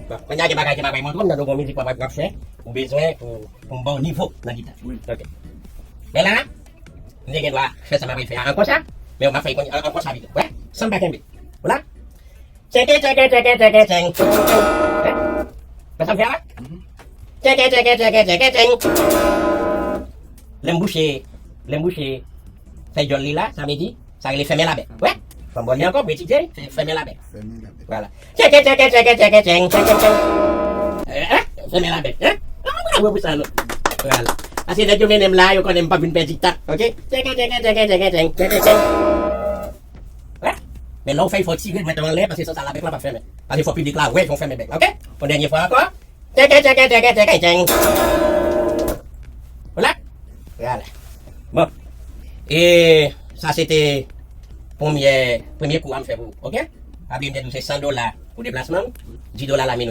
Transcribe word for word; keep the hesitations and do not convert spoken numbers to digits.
Bon, kounye a gen bagay, gen bagay mwen twò, m nan yon mizik w ap, w ap fè, ou bezwen pou, pou m ba w nivo nan gita. Wi. Ok. Men la, m te gen dwa fè sa m ap fè a an konsa, men m ap fè l an, an konsa pito. Wè, san m pa kenbe. Ou la? Tchenke, tchenke, tchenke, tchenke, tcheng. Wè? Wè sa m fè a la? Tchenke, tchenke, tchenke, tchenke, tcheng. Lè m bouche, lè m bouche fèy djòl li la, sa vle di, sa rele fèmen labèk. Wè? Fò m ba w li ankò pou etidye, fè, fèmen labèk. Fèmen labèk. Vwala. Tcheke, tcheke, tcheke, tcheke, tcheng, tcheng, tcheng, tcheng. Eh, eh, fèmen labèk, eh? Ah, bravo pou sa, non? Vwala. Paske nèg yo mennen m la, yo konnen m p ap vin pèdi tan, ok? Tcheke, tcheke, tcheke, tcheke, tcheng, tcheke, tcheng. Wè? Men lè w fè l, fò w tire dwèt ou anlè, paske san sa labèk la p ap fèmen. Paske fò piblik la wè jan w fèmen bèk la, ok? Yon dènye fwa ankò. Tcheke, tcheke, tcheke, tcheke, tcheng. Ou la? Vwala. Bon. E sa se te premye, premye kou a m fè pou ou, ok? Pa bliye m te di w se san dola pou deplasman m, dis dola la minit.